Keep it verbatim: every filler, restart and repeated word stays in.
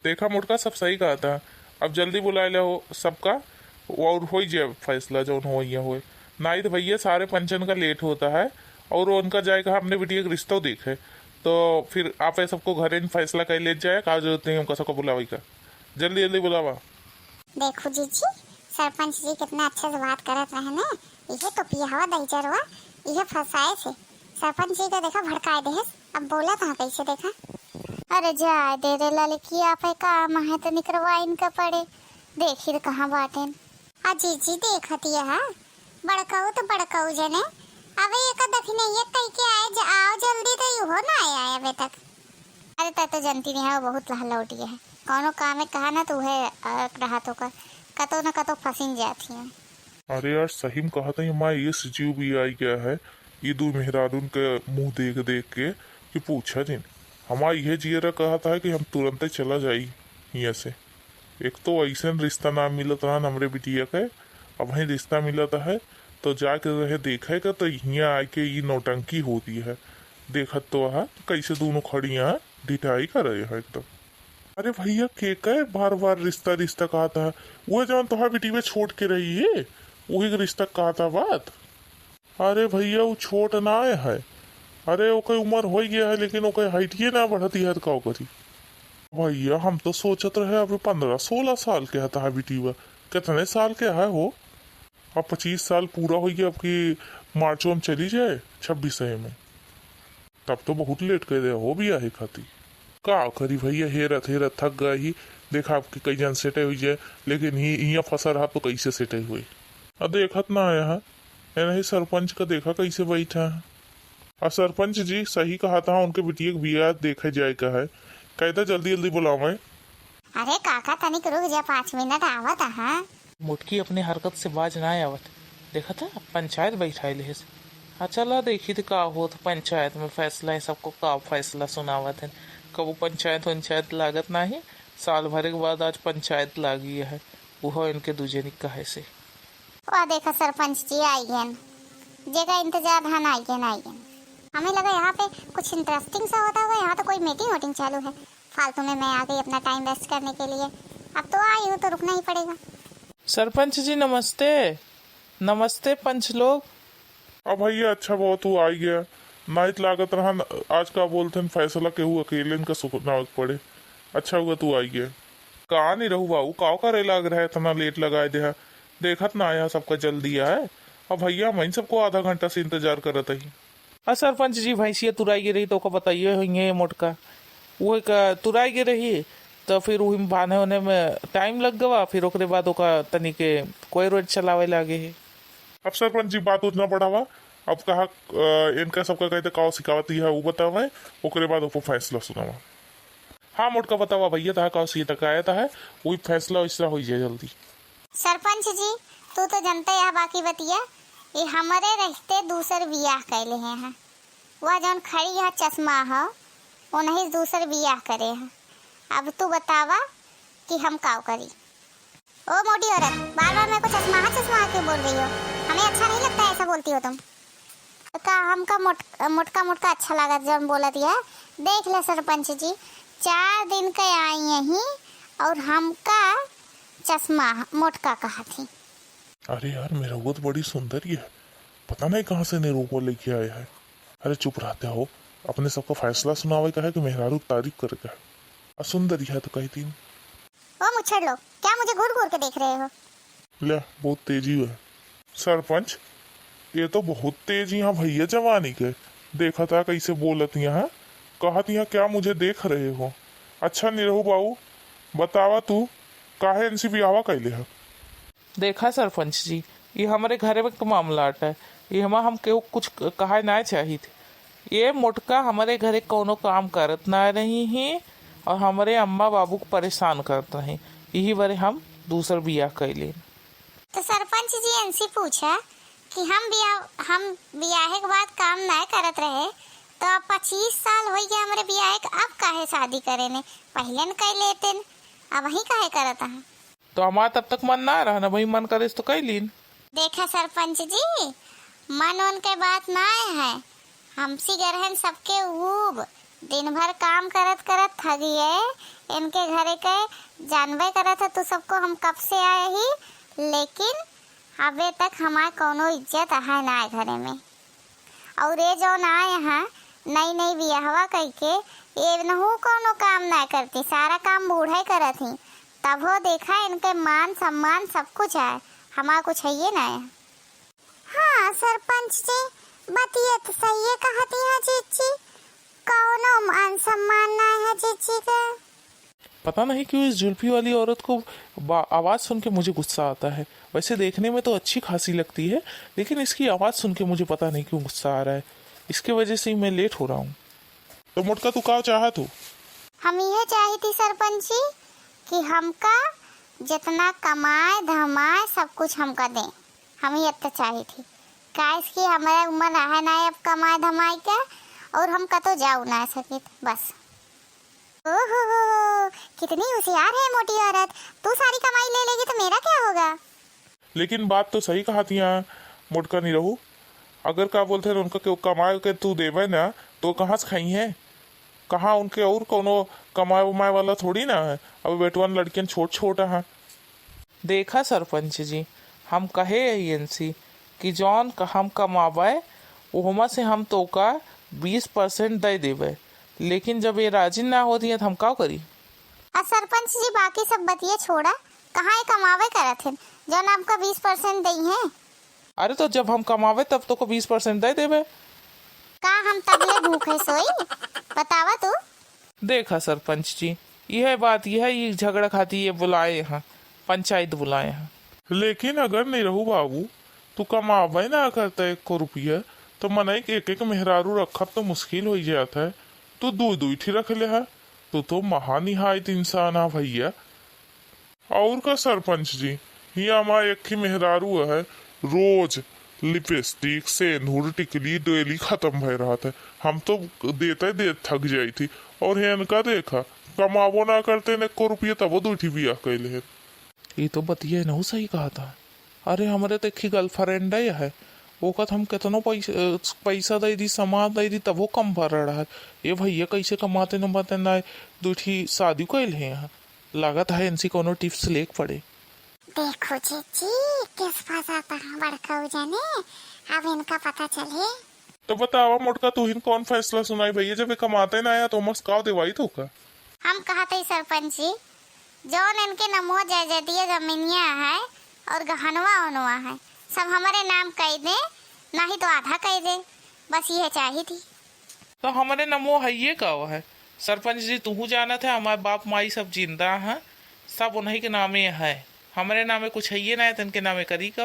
देखा मोटका, सब सही कहत है। अब जल्दी बुलाए ले हो सबका, और होई जाए फैसला जौन होइया होए। नाहीं तो भैया, सारे पंचन का लेट होत है और उनका जाए का अपने बिटिया के रिश्तो देखे, तो फिर आप ये सबको घरे में फैसला कर ले जाए, का जरूरत नहीं उनका सबको बुलावे का। जल्दी जल्दी बुलावा। देखो जीजी, सरपंच जी कितना अच्छे से बात करत रहे ने, इहे तो पियहवा दहिजरवा, इहे फंसाए से सरपंच जी का देखा भड़काए देहस। अब बोला था कैसे देखा। अरे जाए दे रे ललकी, आप है काम है तो निकरवा इनका पड़े, देखी तो कहाँ बाटेन। आ जीजी देखत यह बड़काऊ तो बड़काऊ जने, अबे एक दखिने ये कह के आए ज-, आओ जल्दी, तो इहो ना आए, आए अबे तक। अरे, तै तो जनती नहीं है, वो बहुत लहलौटी है। कौनो काम में कहा ना, तो वह अड़क रहा तो कर, कतो न कतो फंसिन जाती है। अरे यार, सही में कहत है, हमार ये सजीव भी आई गया है, ये दो मेहरारून के मुंह देख देख के, कि पूछा दिन। हमार यह जियरा कहत है कि हम तुरंते चला जाई हियां से। एक तो ऐसन रिश्ता ना मिलत रहन हमरे बिटिया के, अब वहीं रिश्ता मिलत है, तो जाके रहे देखे के, तो हियां आके ये नौटंकी होती है। देखत तो है, कैसे दोनों खड़ी हैं, ढिठाई करे हैं एकदम। अरे भैया, के कहे बार बार रिश्ता रिश्ता कहत है? वो जौन तोहार बिटिया छोट के रही है, वही के रिश्ता कहत है बात। अरे भैया, वो छोट ना है। अरे, ओकर उम्र हो गया है, लेकिन ओकर हाइटिए ना बढ़ती है, तो का करी? भैया, हम तो सोचत रहे अभी पन्द्रह सोलह साल के है तोहार बिटिया। कितने साल के है हो? अब पच्चीस साल पूरा हो गया, अब की मार्चो में चली जाए, छब्बीस में। तब तो बहुत लेट कर दे हो बियाहे खातिर। का करी भैया, हेरत हेरत थक गए ही। देखा आपके कई जन सेटे हुई जाए, लेकिन ही हियाँ फंसा रहा तो कैसे सेटे हुए। अब देखत ना आया है, ए नहीं सरपंच का देखा कैसे बैठा है। और सरपंच जी सही कहा था, उनके बिटिया के बियाह देखे जाए का है, कहता जल्दी जल्दी बुलावे। अरे काका, तनिक रुक जा, पाँच मिनट आवत है। मोटकी अपने हरकत से बाज ना आवत। देखत ह, पंचायत बैठाए लेहेस। हाँ, चला देखी त का होत पंचायत में फैसला है, सबको का फैसला सुनावत है। कबो पंचायत वंचायत लागत नाही, साल भर के बाद आज पंचायत लागी है, उहो इनके दूजनी कहे से। वाह, देखा सरपंच जी आई गए, जेका इंतजार धान आई गए, आई गए। हमें लगा यहाँ पे कुछ इंटरेस्टिंग सा होता होगा, यहाँ तो कोई मीटिंग वीटिंग चालू है। फालतू में मैं आ गई, अपना टाइम वेस्ट करने के लिए। अब तो आई हूँ, तो रुकना ही पड़ेगा। सरपंच जी नमस्ते। नमस्ते पंच लोग। अब भैया अच्छा बहुत तू आई गया, नाइत लागत रहन आज का बोलते हैं फैसला केहू अकेले इनका सुनावे के पड़े। अच्छा हुआ तू आई गया। का नहीं रहू बाबू, का करे लाग रहा है, इतना लेट लगाए दे है। देखत ना आया सबका जल्दी आए। अब भैया हम इन सबको आधा घंटा से इंतजार करत ही। आ सरपंच जी, भैंसिया तुराई गे रही तो ओका बताइए होइए मोटका, वो का तुराई गे रही, तो फिर वही में बांधे होने में टाइम लग गवा, फिर ओकरे बाद ओका तनी के कोई रोज चलावे लागे है। अब सरपंच जी बात उतना बढ़ावा, अब कहा, अ, इनका सबका कहते काव सिखावती है वो बतावे, ओकरे बाद ओपर फैसला सुनावा। हाँ मोटका बतावा भैया, तहा काव सीता का आया था है, वही फैसला वैसला हो जाए जल्दी। सरपंच जी, तू तो जनते यह बाकी बतिया, ये हमरे रहते दूसर बियाह कैले हैं, हैं। वह जौन खड़ी यहाँ चश्मा ह, उन्हीं से दूसर बियाह करे ह। अब तू बतावा कि हम काव करी। ओ मोटी औरत, बार बार मेरे को चश्मा, चश्मा क्यों बोल रही हो? हमें अच्छा नहीं लगता है ऐसा बोलती हो तुम। का हमका मोट-, मोटका मोटका अच्छा लागत जौन बोलत है। देख ले सरपंच जी, चार दिन के आई यहीं और हमका चश्मा मोटका कहा थी। अरे यार, मेहरारू तो बड़ी सुंदर ही है, पता नहीं कहाँ से निरूपा लेके आया है। अरे चुप रहते हो, अपने सबका फैसला सुनावे का है कि मेहरारू की तारीफ करे का है? आ सुंदर ही है तो कही थी। ओ मुच्छड़ लोग, क्या मुझे घूर घूर के देख रहे हो? ले, बहुत तेजी है। सरपंच, ये तो बहुत तेज यहाँ भैया जवानी के। देखा था कैसे बोलत यहाँ, कहत यहाँ क्या मुझे देख रहे हो? अच्छा निरहू बाबू, बतावा तू, काहे इनसे बियाहवा कैले है? देखा सरपंच जी, ये हमरे घरे में के मामला अटा है, ये हमा हम केहू कुछ क-, कहा ना चाहित। ये मोटका हमरे घरे कौनो काम करत ना रही ही और हमरे अम्मा बाबू को परेशान करत रही, यही बरे हम दूसर बियाह कैले। तो सरपंच जी इनसे पूछा कि हम बियाह, हम बियाहे के बाद काम ना करत रहे, तो अब पच्चीस साल हो गया हमरे बियाहे के, अब काहे शादी करे ने? पहले न कर लेते न, अब ही काहे करत हैं? तो हमार तब तक मन ना रहा ना, वही मन करे तो कह लीन। देखा सरपंच जी, मन उनके बात ना है, हमसी गरहन सबके ऊब, दिन भर काम करत करत थक गए। इनके घरे के जानबे करत है तू सबको, हम कब से आए ही, लेकिन अबे तक हमार कौनो इज्जत है ना घरे में। और ये जौन आए हैं नई नई बियाहवा कइके, ये नहू कौनो काम ना करती, सारा काम बूढ़े करत ही। तबो देखा इनके मान सम्मान सब कुछ है, हमार कुछ है ये ना है। हाँ सरपंच जी, बतिया तो सही कहती हैं जीजी, कौनो मान सम्मान ना है जीजी के। पता नहीं क्यों इस जुल्फी वाली औरत को बा-, आवाज़ सुन के मुझे गुस्सा आता है। वैसे देखने में तो अच्छी खासी लगती है, लेकिन इसकी आवाज़ सुन के मुझे पता नहीं क्यों गुस्सा आ रहा है। इसके वजह से ही मैं लेट हो रहा हूँ। तो मोटका, तू का चाहत हो? हम यह चाही थी सरपंच जी कि हमका जितना कमाए धमाए सब कुछ हमका दें, हम ये तो चाही थी। काहे कि हमारे उम्र रहे ना अब कमाए धमाए के, और हम कतो जाऊ ना सकित बस। ओहो हो हो, कितनी होशियार है मोटी औरत। तू सारी कमाई ले लेगी तो मेरा क्या होगा? लेकिन बात तो सही कहत हियाँ मोटका निरहू। अगर का बोलते हैं उनका केहू कमाए के तू देवे ना तो कहाँ से खाई है? कहाँ उनके और कोनो कमाए उमाए वाला थोड़ी ना है। अब बेटवन लड़कियन छोट छोट हैं। देखा सरपंच जी, हम कहे यही इनसे कि जौन क-, हम कमावे ओहमा से हम तोका बीस परसेंट दे देवे, लेकिन जब ये राजी ना होती है तो हम का करी? आ सरपंच जी, बाकी सब बतिया छोड़ा, कहाँ ये कमावे करत हैं जौन आपका बीस परसेंट दई हैं? अरे तो जब हम कमावे तब तोको बीस परसेंट दे देवे। का हम तबले भूखे सोई? बतावा तू। देखा सरपंच जी, यह बात, यह, ये झगड़ा खाती ये बुलाए हैं, पंचायत बुलाए हैं। लेकिन अगर निरहू बाबू तू कमावे ना करता एको रुपया, तो मनई के एक एक मेहरारू रखब तो मुश्किल हो जात है। तू दुई दुई ठी रख ले है, तू तो महानिहायत इंसान है भैया। और का सरपंच जी, हियाँ हमार एक ही मेहरारू है, रोज लिपस्टिक, सेंधुर, टिकली डेली खत्म भय रहत है। हम तो देते देत थक जाई थी। और इनका देखा, कमाबो ना करते न एको रुपये, तबो दू ठी बियाह कैले है। ये तो बतिया नहू सही कहत है। अरे हमरे तो एक ही गर्लफ्रेंड है, ओकत हम केतनो पैस-, पैसा दे दी, सामान दे दी, तबो कम पड़ रहा है। ये भैया कैसे कमाते न माते ना, दू ठी शादी कैले हैं। लागत है इनसे कोनो टिप्स लेक पड़े। देखो जीजी, किस फंसाता है बड़का जाने, अब इनका पता चले। तो बतावा मोटका, तू हिन कौन फैसला सुनाई भैया, जब ये कमाते ना आया तो मस काव देवाई तो का? हम कहते ही सरपंच जी, जौन इनके नमो जायदादिया जमीनिया है और गहनवा उनवा है, सब हमारे नाम कह दे, नहीं तो आधा कह दे, बस ये चाही थी। तो हमरे नमो हइये का है? सरपंच जी, तुहू जानत है, हमारे बाप माई सब जिंदा हैं, सब उन्हीं के नामे है। हमरे नामे कुछ हइये ना है, तो इनके नामे करी का?